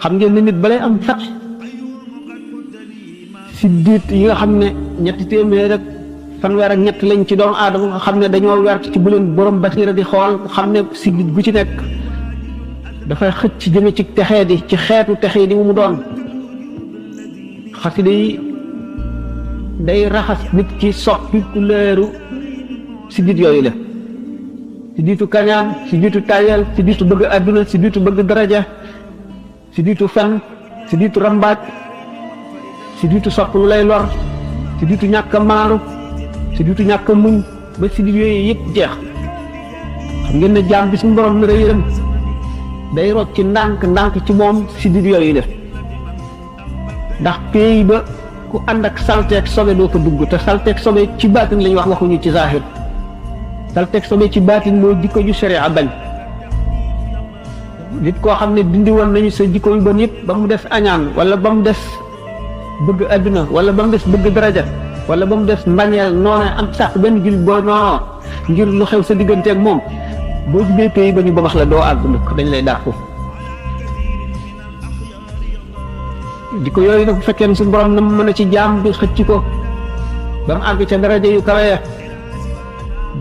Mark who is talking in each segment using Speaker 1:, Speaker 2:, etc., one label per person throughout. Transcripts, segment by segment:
Speaker 1: xam ngeen ne nit balay am fat siddiit yi nga xam ne ñetti téeméer ak fanweer ak ñett lañ ci doomu aadama nga xam ne dañoo wert ci bu leen borom basiira di xool xam ne siddiit gu ci nekk dafay xëcc jëme ci texee di ci xeetu texee di mu doon xasida yi day raxas nit ki soppi couleur siddiit yooyu la siddiitu kañaan siddiitu tayal siddiitu bëgg àdduna siddiitu bëgg daraja siddiitu fen siddiitu rambaaj siddiitu sopp lu lay lor siddiitu ñàkk a maaru siddiitu ñàkk a muñ ba siddiit yooyu yëpp jeex xam ngeen ne jaam bi suñu borom nar a yërëm day rocc ci ndànk ci moom siddiit yooyu def ndax pays ba ku ànd ak salteeg sobe doo ko dugg te salteeg sobe ci baatin lañu wax waxuñu ci zahir salteeg sobe ci baatin mooy jikko ju sharia bañ nit koo xam ne dindi woon nañu sa jikko yu bon yëpp ba mu des añaan wala ba mu des bëgg adduna wala ba mu des bëgg daraja wala ba mu des mbañeel noonu am sax benn jullit boo noonu ngir lu xew sa digganteeg moom boo jubee pays ba ñu ba wax la doo àgg nag dañ lay dàqu jikko yooyu nag bu fekkee ne suñu borom na mu mën a ci jaam bi xëcc ko ba mu àgg ca daraja yu kawe ya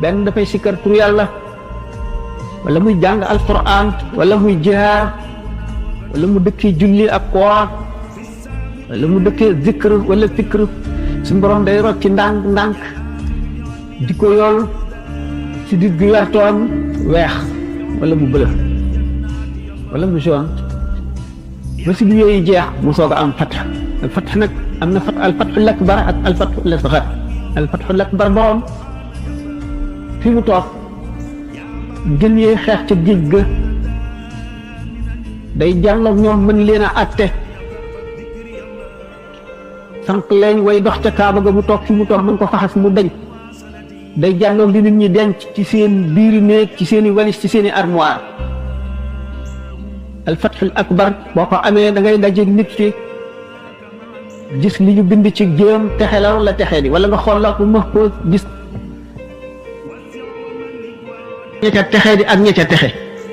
Speaker 1: benn dafay sikkar tur yàlla wala muy jàng alquran wala muy jihaar wala mu dëkkee julli ak koor wala mu dëkkee zikr wala fikr suñu borom day rocc ci ndànk jikko yool si dit gu wertoon weex wala mu bëla wala mu jaune ba si bi yooyu jeex mu soog a am fatx al fatx nag am na al fatxul akbar ak al fatxul asgar al fatxul akbar borom fi mu toog gën yee xeex ca géej ga day jàlloog ñoom mën leen a atte sànq leen way dox ca kaaba ga mu toog fi mu toog mën ko faxas mu dañ day jàlloog li nit ñi denc ci seen biiri néeg ci seen i walis ci seen i armoire al fatxul akbar boo ko amee da ngay daje nit ki gis li ñu bind ci jéem texe la wala texe di wala nga xool la ko ma ko gis ña ca texe di ak ña ca texe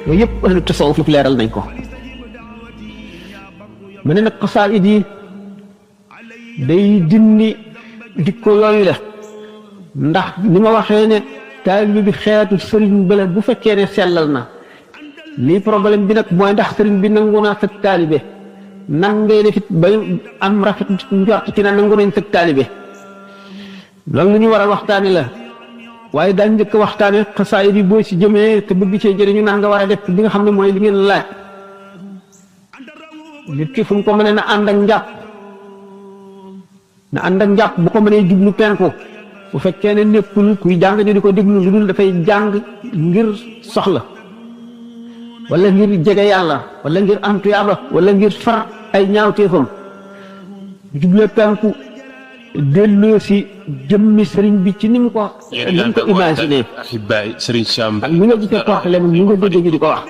Speaker 1: yooyu yëpp ahlu tasawuf leeral nañ ko mu ne nag xasaayid yi day dindi dikko yooyu la ndax ni ma waxee ne taalibe bi xeetu sëriñ bële bu fekkee ne sellal na lii problème bi nag mooy ndax sëriñ bi nangu naa sëg taalibe nan ngay def it ba am rafet njort ci na nangu nañ sëg taalibe loolu lu ñu war a waxtaane la waaye daañ njëkk waxtaane xasaayid yi boo ci jëmee te bëgg cee jëriñu naa nga war a def li nga xam ne mooy li ngeen laaj nit ki fu mu ko mënee na ànd ak njàpp bu ko mënee jublu penku bu fekkee ne nekkul kuy jàng ñu di ko déglu lu dul dafay jàng ngir soxla wala ngir jege yàlla wala ngir am tuyaaba wala ngir far ay ñaawteefam jublee penku delloo si jëmmi sëriñ bi ci ni mu ko imaginé ak mi nga gisee portale mi nga déggee ñu di ko wax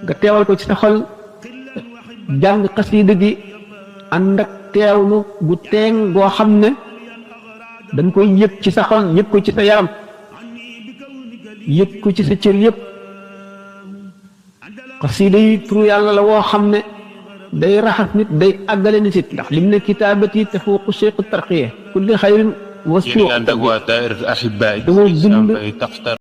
Speaker 1: nga teewal ko ci sa xol jàng xasida gi ànd ak teewlu gu teeng goo xam ne dañ koy yëg ci sa xol yëg ko ci sa yaram yëg ko ci sa cër yëpp xasida yi turu yàlla la woo xam ne day raxas nit day àggale nit it ndax lim ne kitaabati tafuuqu cheikh tarqiya kulli xayrin wa suuq